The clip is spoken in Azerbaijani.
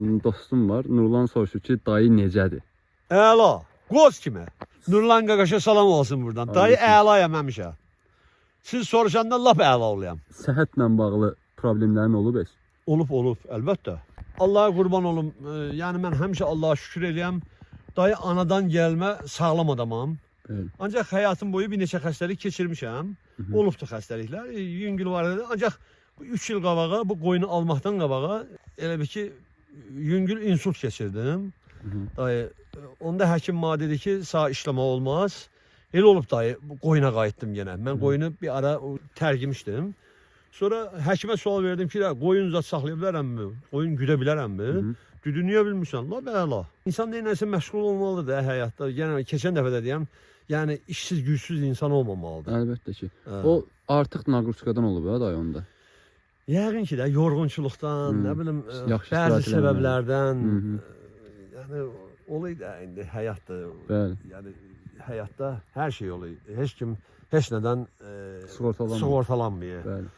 Dostum var. Nurlan soruşur ki, dayı necədir? Əla. Qoz kimi. Nurlan qaqaşa salam olsun buradan. Dayı Aleyküm. əlayam həmişə. Siz soruşanda lap əla oluyam. Səhhətlə bağlı problemlərin olub heç? Olub, olub, əlbəttə. Allaha qurban olum. Yəni mən həmişə Allaha şükür eləyəm. Dayı anadan gəlmə sağlam adamam. Bəli. Ancaq həyatım boyu bir neçə xəstəlik keçirmişəm. Hı. Olubdu xəstəliklər. Yüngül var idi. Ancaq bu 3 il qabağa, bu qoyunu almaqdan qabağa elə bir ki yüngül insult keçirdim. Hı. Dayı, onda həkim mənə dedi ki, sağ işləmə olmaz. Elə olub dayı, bu qoyuna qayıtdım yenə. Mən qoyunu bir ara tərgimişdim. Sonra həkimə sual verdim ki, qoyun zad saxlaya bilərəmmi? Qoyun güdə bilərəmmi? Hı. Dedi, niyə bilmirsən? La bəla. İnsan nəyləsə məşğul olmalıdır da həyatda. Yəni keçən dəfə də deyəm, yəni işsiz, gücsüz insan olmamalıdır. Əlbəttə ki. Hə. O artıq naqruskadan olub ha dayı onda. Yəqin ki də yorğunçuluqdan, nə bilim, Yaxşı bəzi istirahət eləməmək. səbəblərdən, Hı. yəni olaydı da indi həyatdır. Bəli. Yəni həyatda hər şey olur. Heç kim heç nədən Sığortalanmır. sığortalanmıyor. Bəli.